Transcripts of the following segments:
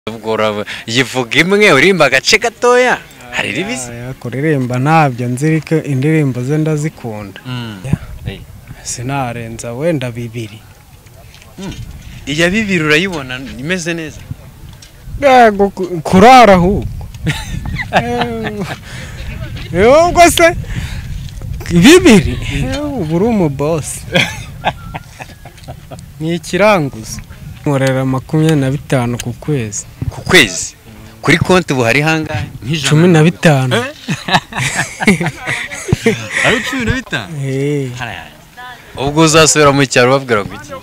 Ubwo yivuga imwe urimba agace gatoya hari ribizi kuririmba ntabyo nzirike indirimbo ze ndazikunda. Sinarenza wenda bibiri. Iya bibiri urayibona imeze neza. Yego kurara ahubwo. Yego se bibiri ubu uri boss. Ni ikiranguzo. Nkorera 25 ku kwezi. Ku kwezi? Kuri konti ubu hari hangahe? 15. Ari 15? Eh. Ubwo uzasubira mu cyaro babwira ngo iki?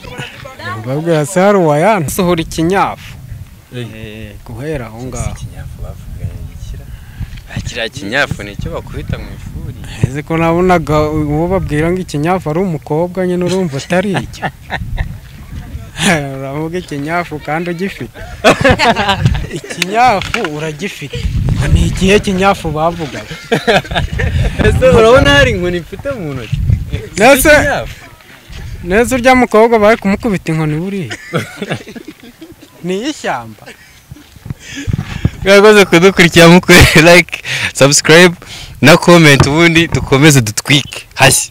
Babwira saro wayansohora ikinyafu. Eh, guhera aho ngaho. Ikinyafu bavuga igikira. Akira kinyafu nicyo bakubita mu ifuri. Ese ko nabonaga uwo babwira ngo ikinyafu ari umukobwa nyine urumva atari icyo. Uravuga ikinyafu kandi ugifite. Ikinyafu uragifite. Ni igihe kinyafu bavugaga. Ese urabona hari inkoni mfite mu ntoki? Nese nese urya mukobwa bari kumukubita inkoni buriya. Ni ishyamba. Mwakoze kudukurikira mukore like, subscribe na comment ubundi dukomeze dutwike. Hashyi.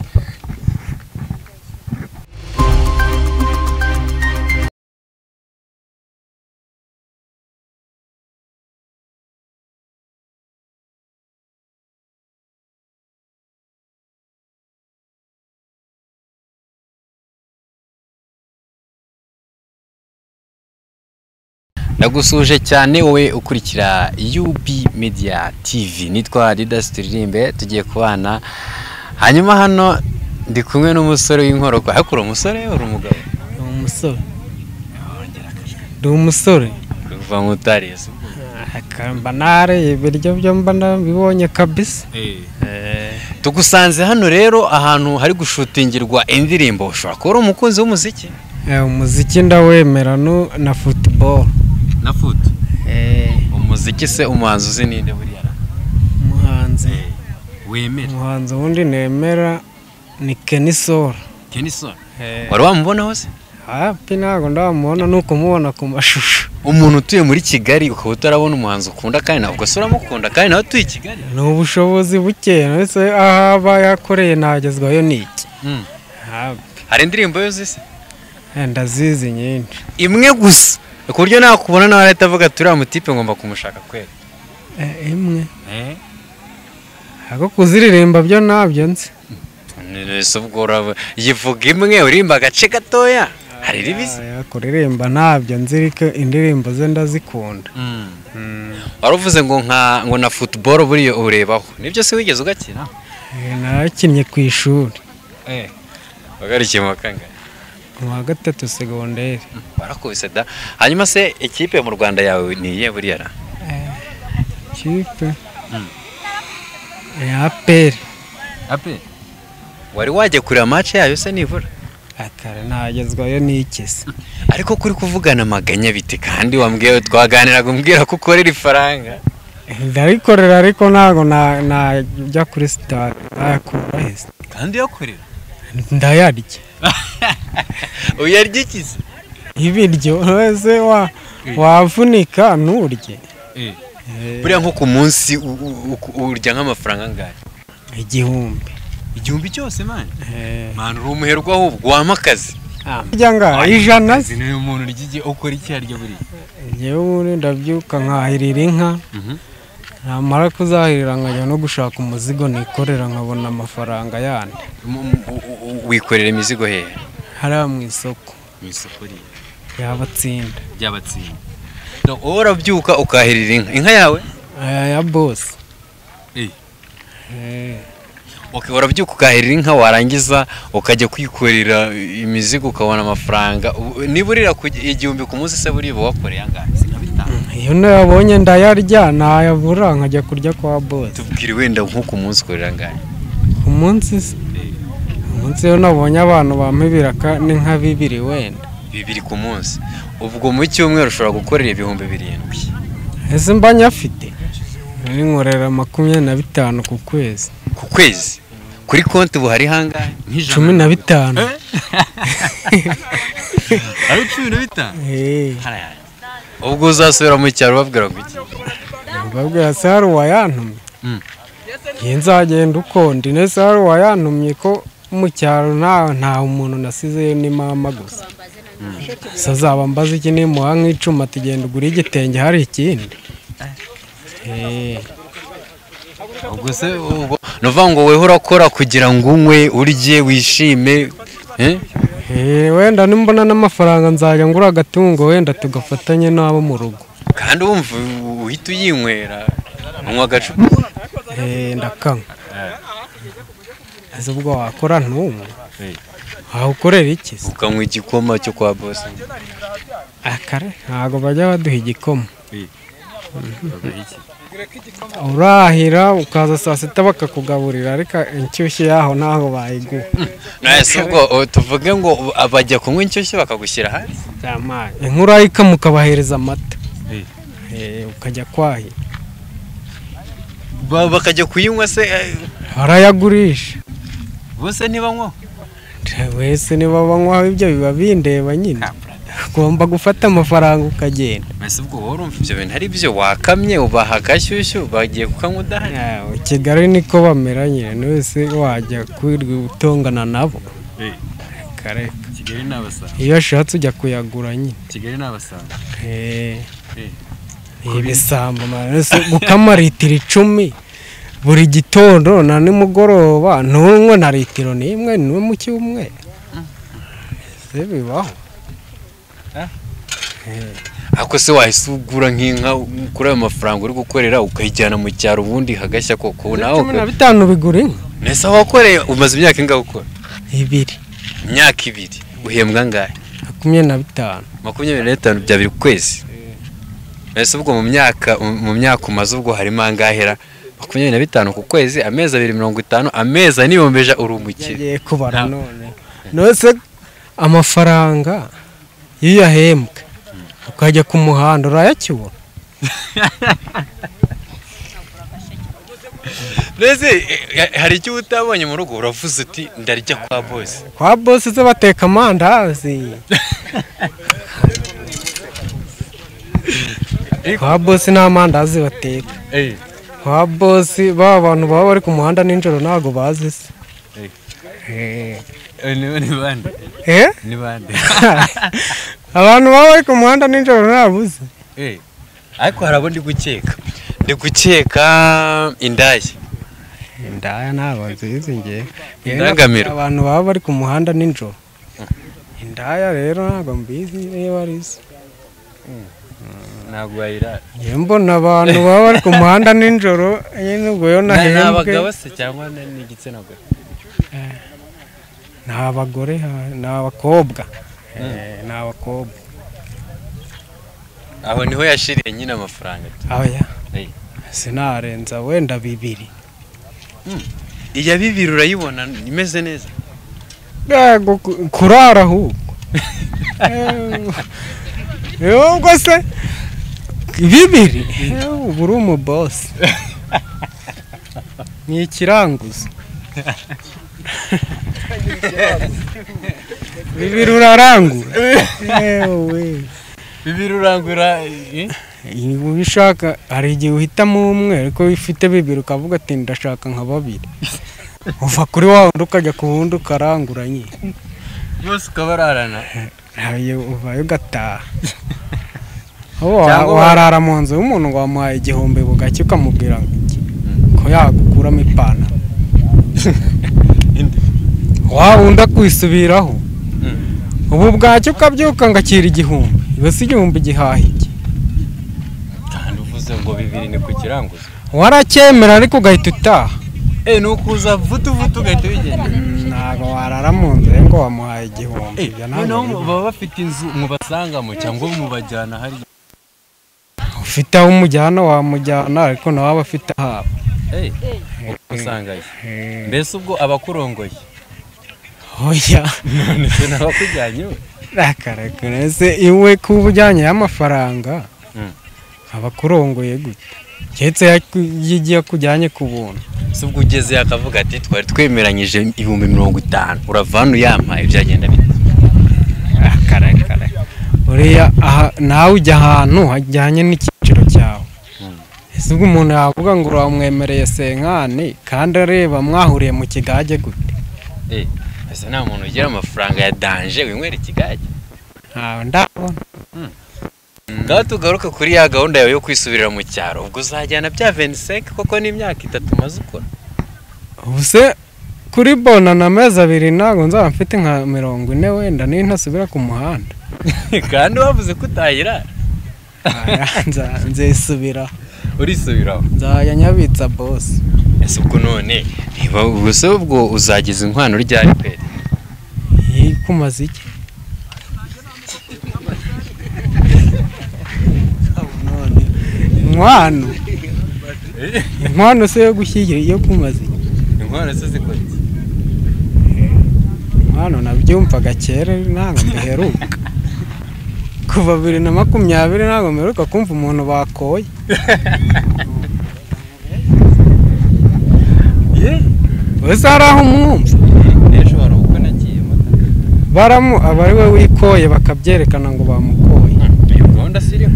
Nagusuje cyane wowe ukurikira UB Media TV. Nitwa Didas Turirimbe, tugiye kubana. Hanyuma hano ndi kumwe n'umusore w'inkoroko. Hakura umusore uri umugabo? Umusore. Ndi umusore. Kuva mutarize. Akamba nare ibiryo byo mba nabibonye kabisa. Tugusanze hano rero ahantu hari gushutingirwa indirimbo. Ushobora kuba uri umukunzi w'umuziki? Umuziki ndawemera no na football. Na foot. Umuziki se umuhanzi uzi ninde buriya? Umuhanzi wemera. Umuhanzi wundi nemera ni Kenny Sol. Kenny Sol. Wari wamubona hose? Hapi ntago ndamubona nuko mubona ku mashusho. Umuntu utuye muri Kigali ukaba utarabona umuhanzi ukunda kandi ntabwo se uramukunda kandi nawe utuye i Kigali. Ni ubushobozi buke ese ahaba yakoreye nagezwayo niki? Hari indirimbo yo zise? Ndazizi nyinshi. Imwe gusa. Ku buryo nakubona nawe ahita avuga turiya mutipe ngomba kumushaka kwera. Imwe. Ako kuziririmba byo ntabyo nzi. Ese ubwo yivuga imwe urimba agace gatoya hari ribizi. Kuririmba ntabyo nzirike indirimbo ze ndazikunda. Wari uvuze ngo nka ngo na football buriya urebaho. Nibyo se wigeze ugakina? Narakinnye ku ishuri. Wagarukiye mu kangahe? Mu wa 3 segonderi. Barakubise da. Hanyuma se ikipe mu Rwanda yawe ni iye buriya ra? Ikipe ya APR. APR. Wari wajye kureba match yayo se nivura? Akare nagezwayo n'ikese. Ariko kuri kuvugana amaganya bite kandi wambwiye twaganiraga umbwira ko ukorera ifaranga. Ndarikorera ariko ntago najya kuri stade nakura hese. Kandi yakorera? Ndayarya. Uyarya iki se? Ibiryo wese wavunika nturye. Buriya nko ku munsi urya nk'amafaranga angahe? 1000. 1000 cyose man? Man uri umuherwa ahubwo wamakazi. Urya ngahe? 100 se? Ni umuntu urya ukora iki arya buriya? Njyewe ubundi ndabyuka nkahirira inka. Namara kuzahirira nkajya no gushaka umuzigo nikorera nkabona amafaranga yandi. Wikorera imizigo hehe? Hariya mu isoko. Mu isoko rihe? Yabatsinda. Yabatsinda. No, urabyuka ukahirira inka. Inka yawe? Ya boss. Okay, urabyuka ukahirira inka warangiza ukajya kwikorera imizigo ukabona amafaranga. Niba urira 1000 ku munsi se buri wakoreye angahe? Iyo nayabonye ndayarya nayabura nkajya kurya kwa boss. Tubwire wenda nko ku munsi ukorera angahe? Ku munsi se? Umunsi yo nabonye abantu bampa ibiraka ni nka 2 wenda. 2 ku munsi. Ubwo mu cyumweru ushobora gukorera 7,000. Ese mba nyafite? Nkorera 25 ku kwezi. Ku kwezi? Kuri konti ubu hari hangahe? 15. Ari 15? Ubwo uzasubira mu cyaro babwira ngo iki? Mbabwira se hari uwayantumye. Nge nzagenda uko ndi, nese hari uwayantumye ko mu cyaro nta umuntu nasizeyo ni mama gusa. Se azaba mbaza iki nimuha nk'icuma ati genda ugure igitenge hari ikindi. Ubwo se nuvuga ngo weho urakora kugira ngo unywe, urye, wishime, Wenda nimbona n'amafaranga nzajya ngura agatungo wenda tugafatanye n'abo mu rugo. Kandi wumva uhita uyinywera, unywa agacupa? Ndakanywa. Ese ubwo wakora ntumwe? Aho ukorera iki se? Ukanywa igikoma cyo kwa boss. Akare ntago bajya baduha igikoma. Urahira ukaza saa sita bakakugaburira, ariko inshyushyu yaho ntaho bayiguha. Nese ubwo tuvuge ngo bajya kunywa inshyushyu bakagushyira hasi? Inkuru ayikama ukabahereza amata. Ukajya kwahira. Bakajya kuyinywa se? Barayagurisha. Bose ntibanywa? Wese niba banywaho ibyo biba bindeba nyine. Ugomba gufata amafaranga ukagenda. Mbese ubwo wowe urumva ibyo bintu ari byo wakamye ubaha agashyushyu bagiye kukanywa udahari? Kigali niko bamera nyine, wese wajya kwirirwa utongana nabo. Kareka. Kigali ni abasambo. Iyo ashatse ujya kuyagura nyine. Kigali ni abasambo. Ibisambo gukama litiro 10 buri gitondo na nimugoroba ntunywe na litiro n'imwe n'imwe mu cyumweru. Ese bibaho? Ako se wahise ugura nk'inka kuri ayo mafaranga uri gukorera ukayijyana mu cyaro ubundi hagashya koko nawe 15 bigura inka. Nese wakoreye umaze imyaka ingahe ukora? 2. Imyaka 2 uhembwa angahe? 25. 25 bya biri kwezi. Nese ubwo mu myaka umaze ubwo harimo angahera 25 ku kwezi, amezi 2 50, amezi 4 uri umukire. Yagiye kubara none. Nose amafaranga iyo yahembwe ukajya ku muhanda urayacyura. Nese hari icyo utabonye mu rugo uravuze uti ndarya kwa boss. Kwa boss se bateka amandazi. Kwa boss nta mandazi bateka. Kwa boss ba bantu baba bari ku muhanda nijoro ntago bazi se. Ni bande? Ni bande? Abantu baba bari ku muhanda nijoro ntabuze. Ariko harabo ndi gukeka. Ndi gukeka indaya. Indaya ntabwo nzizi nge. Indangamiro. Abantu baba bari ku muhanda nijoro. Indaya rero ntabwo mbizi niba ari zo. Ntabwo wayira. Mbona abantu baba bari ku muhanda nijoro nyine ubwo yo nahembwe. Ni abagabo se cyangwa ni igitsina gore? Ni abagore, ni abakobwa. Ni abakobwa. Aho niho yashiriye nyine amafaranga. Oya. Sinarenza wenda 2. Iya 2 urayibona imeze neza? Yego kurara ahubwo. Ubwo se 2 ubu uri umu boss. Ni ikiranguzo. 2 urarangura. Ewe. 2 urangura. Ubishaka hari igihe uhitamo umwe ariko ifite 2 ukavuga ati ndashaka nka 2. Uva kuri wa wundi ukajya ku wundi ukarangura nyine. Bose ukabararana. Hayo uvayo ugataha. Warara mu nzu y'umuntu ngo wamuhaye 1000 bugacya ukamubwira ngo iki ko yagukuramo ipantaro. Wa wundi akwisubiraho. Ubu bwacyo ukabyuka ngakira 1000. Ibese 1000 gihaha iki? Kandi uvuze ngo 2 ni ku kiranguzo. Waracyemera ariko ugahita utaha. Nukuza vutu vutu ugahita wigenda. Ntabwo warara mu nzu ngo wamuhaye 1000. Ibyo ntabwo baba bafite inzu mubasangamo cyangwa mubajyana hari. Ufite aho umujyana wamujyana ariko nawe aba afite ahabo. Usangaye. Mbese ubwo abakurongoye? Oya. None se nabakujyanye we? Rakareka nese iwe kubujyanye y'amafaranga. Abakurongoye gute? Keretse yagiye kujyanye ku buntu. Se ubwo ugeze akavuga ati twari twemeranyije 50,000 uravana uyampaye byagenda bite? Akarakara. Uriya nawe ujya ahantu hajyanye n'icyiciro cyawe. Ese ubwo umuntu yavuga ngo uramwemereye senkani kandi areba mwahuriye mu kigage gute? Ese nta muntu ugira amafaranga ya danje winywera ikigage? Ntawe ndabona. Ngaho tugaruka kuri ya gahunda yawe yo kwisubirira mu cyaro, ubwo uzajyana bya 25 koko n'imyaka 3 umaze ukora? Ubuse kuri bona na mezi 2 ntabwo nzaba mfite nka 40 wenda nintasubira ku muhanda. Kandi wavuze ko utayirara. Nzisubira. Urisubiraho? Nzajya nyabitsa boss. Ese ubwo none niba ubuse ubwo uzageza inkwano ryari pe? Kumaze iki? Inkwano. Inkwano se yo gushyira yo kumaze iki? Inkwano se zikora iki? Inkwano nabyumvaga kera ntabwo mbiheruka. Kuva 2020 ntabwo mperuka kumva umuntu bakoye. Wese hari aho umwumva? Ejo hari ubukwe nagiyemo. Baramu aba ari we wikoye bakabyerekana ngo bamukoye. Iyo gahunda si iriho?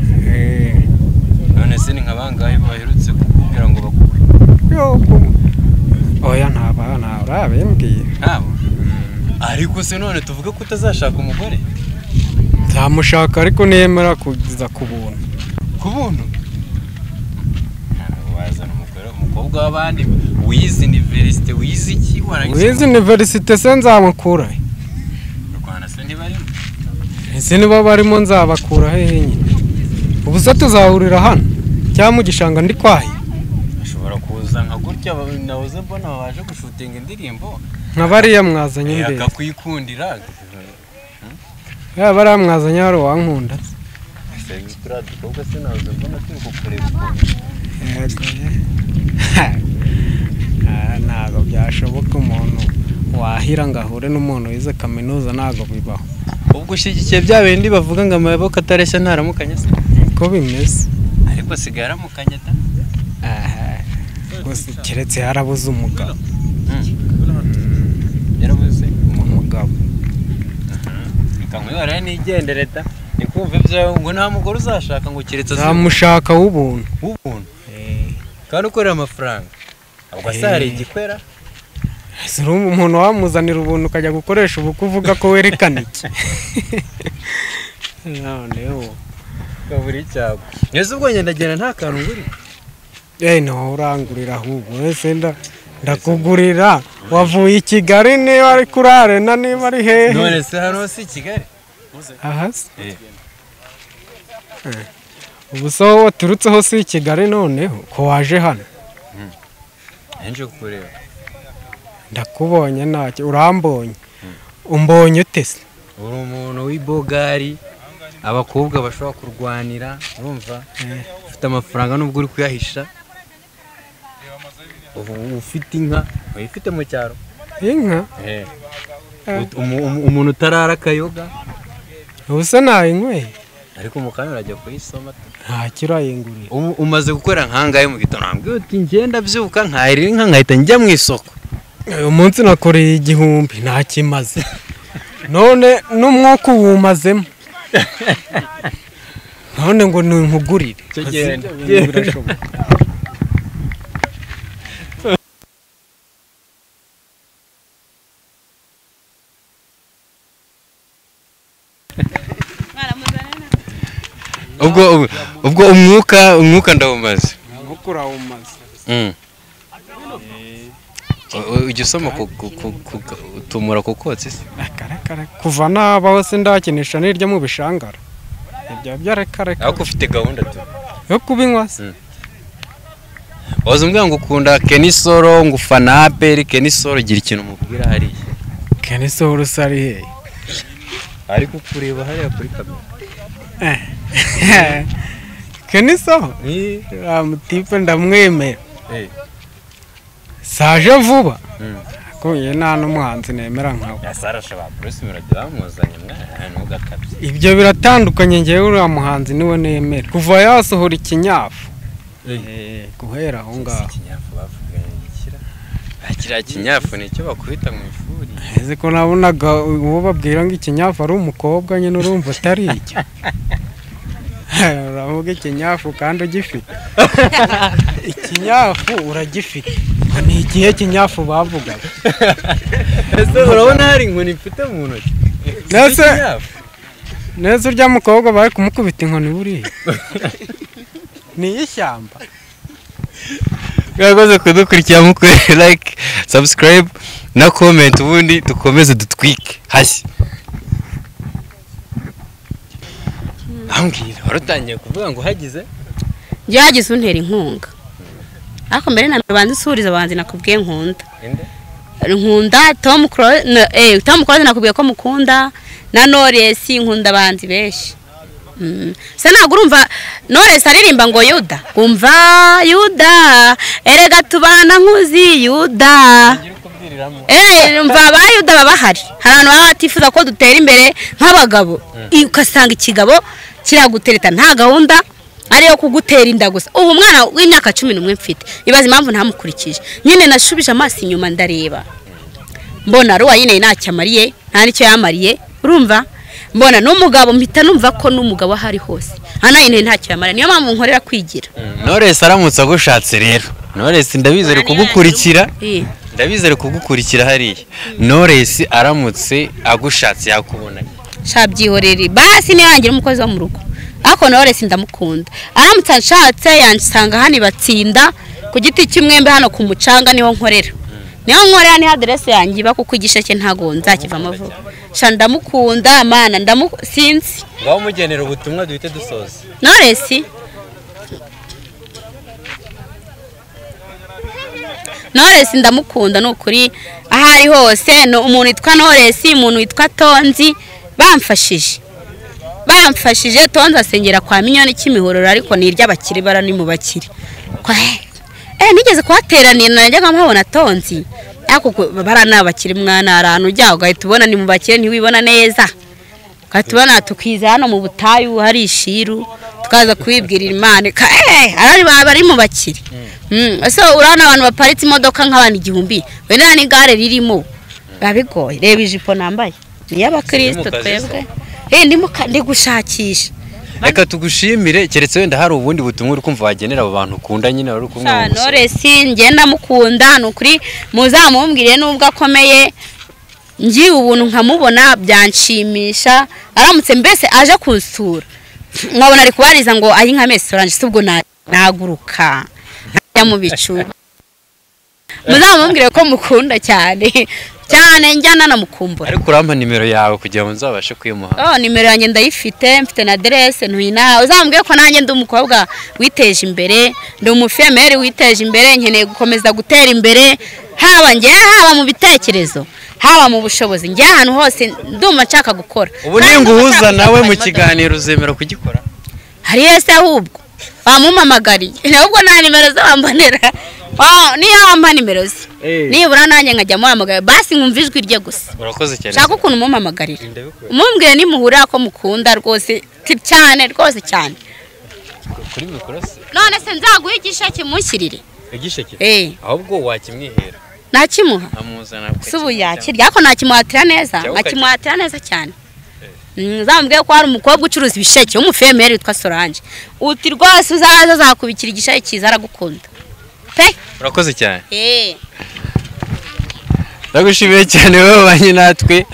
None se ni nka bangahe baherutse kukubwira ngo bakukwe? Oya ntaba ntabimbwiye. Ntabo? Ariko se none tuvuge ko utazashaka umugore? Nzamushaka ariko niyemera kugeza ku buntu. Ku buntu? Wazana umugore umukobwa w'abandi wize universite wize iki warangiza? Wize universite se nzamukura he? Rwanda se ntibarimo? Ese niba barimo nzabakura hehe nyine? Ubu se tuzahurira hano cyangwa mu gishanga ndi kwaye? Ashobora kuza nka gutya nahoze mbona baje gushutinga indirimbo nka bariya mwazanye imbere akakwikundira. Ya bariya mwazanye hari uwankunda. Ese turiya dukobwa se nahoze mbona turi kukureba ukuntu. Ntabwo byashoboka umuntu wahira ngo ahure n'umuntu wize kaminuza, ntabwo bibaho. Ubwo ushyigikiye bya bindi bavuga ngo amaboko atareshya ntaramukanya se? Niko bimeze. Ariko asigaye aramukanya da? Gusa keretse yarabuze umugabo. Yarabuze umugabo. Ikamwihorera nigendere da. Nikumva ibyawe ngo nta mugore uzashaka ngo keretse nzamushaka w'ubuntu. W'ubuntu? Kandi ukorera amafaranga. Ubwo se hari igikwera? Ese umuntu wamuzanira ubuntu ukajya gukoresha ubukwe uvuga ko werekana iki? Noneho kaburi icyago. Ese ubwo ndagenda nta kantu nguri? No urangurira ahubwo ese ndakugurira wavuye i Kigali niba ari kuri arena niba ari hehe? None se hano si Kigali? Aha se? Ubu se wowe waturutseho si i Kigali noneho ko waje hano? Nje kukureba. Ndakubonye ntacyo urambonye. Umbonye ute se? Uri umuntu w'ibogari abakobwa bashobora kurwanira, urumva? Ufite amafaranga nubwo uri kuyahisha. Ufite inka, uyifite mu cyaro? Inka? Umuntu utarara akayoga. Ubu se nayinyweye? Ariko mu kanya urajya kuyisoma. Ntacyo urayingurira. Umaze gukora nkangahe mu gitondo? Nambwiye uti ngenda byuka nkahirira inka nkahita njya mu isoko. Uyu munsi nakoreye 1000 ntakimaze. None n'umwuka uwumazemo. None ngo ninkugurire. Birashoboka. Ubwo umwuka ndawumaze. Umwuka urawumaze. Ujya usoma utumura ku kotsi se? Akarakara kuva nabaho se ndakinisha n'iryo mu bishangara. Ibyo byarakareka. Ariko ufite gahunda tu yo kubinywa se? Waza umbwira ngo ukunda Kenny Solo ngo ufana APR. Kenny Solo gira ikintu umubwira hariya. Kenny Solo se ari hehe? Ariko kureba hariya kuri kamera. Kenny Solo? Mutipe ndamwemera. Saje vuba. Ko ye nta n'umuhanzi nemera nkawe. Yasarashe ba Bruce Melody bamuzanye mwana ntugakabye. Ibyo biratandukanye ngewe uriya muhanzi niwe nemera. Kuva yasohora ikinyafu. Guhera aho ngaho. Ikinyafu bavuganye gikira. Kiriya kinyafu nicyo bakubita mu ifuri. Ese ko nabonaga uwo babwira ngo ikinyafu ari umukobwa nyine urumva utari icyo. Uravuga ikinyafu kandi ugifite. Ikinyafu uragifite. Ni ikihe kinyafu bavugaga? Ese urabona hari inkoni mfite mu ntoki? Nese urya mukobwa bari kumukubita inkoni buriya. Ni ishyamba. Mwakoze kudukurikira, mukore like, subscribe na comment, ubundi dukomeze dutwike hashya. Ambwira, wari utangiye kuvuga ngo hagize? Njye hagize untera inkunga. Ariko mbere na mbere banza usuriza abahanzi nakubwiye nkunda. Nkunda Tom Close, Tom Close nakubwiye ko mukunda, na Knowless, nkunda abahanzi benshi. Se ntabwo urumva Knowless aririmba ngo Yuda, umva Yuda, erega tubana nkuzi Yuda. Umva ba Yuda baba bahari. Hari abantu baba batifuza ko dutera imbere nk'abagabo. Ugasanga ikigabo kiragutereta nta gahunda ariyo kugutera inda gusa. Ubu umwana w'imyaka 11 mfite, ibaze impamvu ntamukurikije. Nyine nashubije amaso inyuma ndareba, mbona ruwa nyine ntacyo amariye, nta nicyo yamariye, urumva? Mbona n'umugabo mpita numva ko n'umugabo ahari hose hana nyine ntacyo yamariye, niyo mpamvu nkorera kwigira. Knowless aramutse agushatse rero, Knowless ndabizere kugukurikira, ndabizere kugukurikira hariya. Knowless aramutse agushatse yakubona? Shabyihorere basi, niyo yangira umukozi wo mu rugo. Ariko Knowless ndamukunda, aramutse anshatse yansanga hano batsinda ku giti cy'umwembe hano ku mucanga, niho nkorera, niho nkorera, niho aderese yanjye iba, kuko igisheke ntago nzakivamo vuba. Sha ndamukunda mana, sinzi. Ngaho mugenera ubutumwa duhite dusoza. Knowless ndamukunda ni ukuri, aho ari hose. Ni umuntu witwa Knowless, umuntu witwa Tonzi, bamfashije. Tonzi asengera kwa Minyoni Kimihurura, ariko ni iry'abakire, bara ni mu bakire. Nigeze kuhateranira najyaga mpabona Tonzi, ariko bara ni abakire mwana, ahantu ujya ugahita ubona ni mu bakire, ntiwibona neza, ugahita ubona tukiza hano mu butayu hari ishiru, tukaza kwibwirira Imana, bari mu bakire. Ese urabona abantu baparitse imodoka nk'abantu 1000, wenda n'igare ririmo, biba bigoye. Reba ijipo nambaye ni iy'abakristo twebwe. Ndi gushakisha. Reka tugushimire, keretse wenda hari ubundi butumwa uri kumva wagenera abo bantu ukunda nyine wari kumwe mu musore. Knowless njye ndamukunda ni ukuri, muzamumbwire nubwo akomeye, ngiye ubuntu nkamubona byanshimisha. Aramutse mbese aje kunsura nkabona ari kubariza ngo ayi nka Mesi Solange, si ubwo naguruka nkajya mu bicu. Muzamumbwire ko mukunda cyane cyane, njya nanamukumbura. Ariko urampa nimero yawe kugira ngo nzabashe kuyimuha? Oh, nimero yanjye ndayifite, mfite na aderese ntuye. Uzambwiye ko nanjye ndi umukobwa witeje imbere, ndi umufemeri witeje imbere, nkeneye gukomeza gutera imbere, haba njye, haba mu bitekerezo, haba mu bushobozi, njye ahantu hose ndumva nshaka gukora. Ubu ninguhuza nawe mu kiganiro uzemera kugikora? Hari ese ahubwo bamumpamagariye, ahubwo nta nimero ze bambonera. Niyo wampa nimero ze nibura nanjye nkajya muhamagara, basi nkumva ijwi rye gusa. Urakoze cyane. Shaka ukuntu mumuhamagarira, umumbwire nimuhurira ko mukunda rwose cyane, rwose cyane. Kuri mikoro se? None se nzaguha igisheke mushyirire? Igisheke? Ahubwo wakimwihera. Nakimuha. Amuzana. Si ubu yakirya, ariko nakimuhatira neza, nakimuhatira neza cyane. Nzamubwiye ko hari umukobwa ucuruza ibisheke w'umufemeri witwa Solange, uti rwose uzaza azakubikira igisheke cyiza, aragukunda pe. Urakoze cyane. Ndagushimiye cyane wowe wabanye natwe.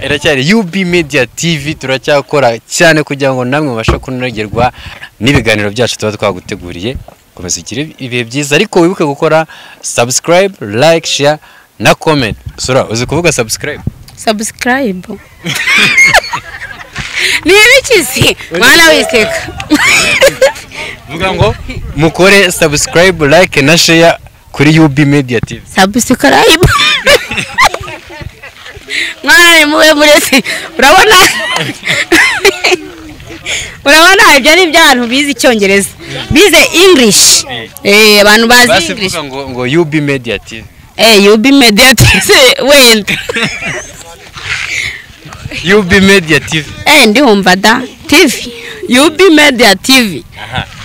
Iracyari UB Media TV, turacyakora cyane kugira ngo namwe mubashe kunogerwa n'ibiganiro byacu tuba twaguteguriye. Komeza ugire ibihe byiza, ariko wibuke gukora subscribe, like, share na comment. Sura, uzi kuvuga subscribe? Subscribe ni ibiki se mwana wiseka? Vuga ngo mukore subscribe, like na share kuri UB Media TV. Subscribe mwana muwe murese, urabona ibyo ni ibyabantu bize icyongereza, bize English, abantu bazi English. Basi ngo UB Media TV. UB Media TV wenda. UB Media TV. Ndihumva da TV. UB Media TV.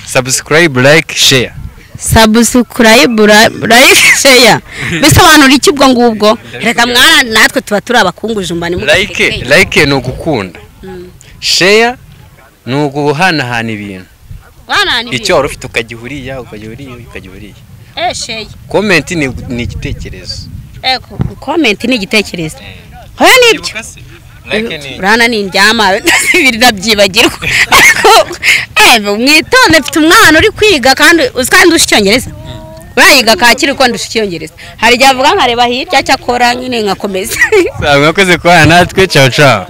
Subscribe, like, share. Subscribe, like, share bisobanura iki ubwo ngubwo? Reka mwana, natwe tuba turi abakungujumba. Like ni ugukunda, share ni uguhanahana ibintu, icyo wari ufite ukagiha uriya, ukagiha uriya, ukagiha uriya. Share. Comment ni igitekerezo. Comment ni igitekerezo, hoya nibyo. Urana ni indyama bibiri ndabyibagirwa, ariko mwitonde, mfite umwana uri kwiga kandi uzi kandi ndusha icyongereza, urayiga kakiri uko ndusha icyongereza. Hari igihe avuga nkareba hirya, cyakora nyine nkakomeza. Mwakoze kubana natwe, ciao ciao.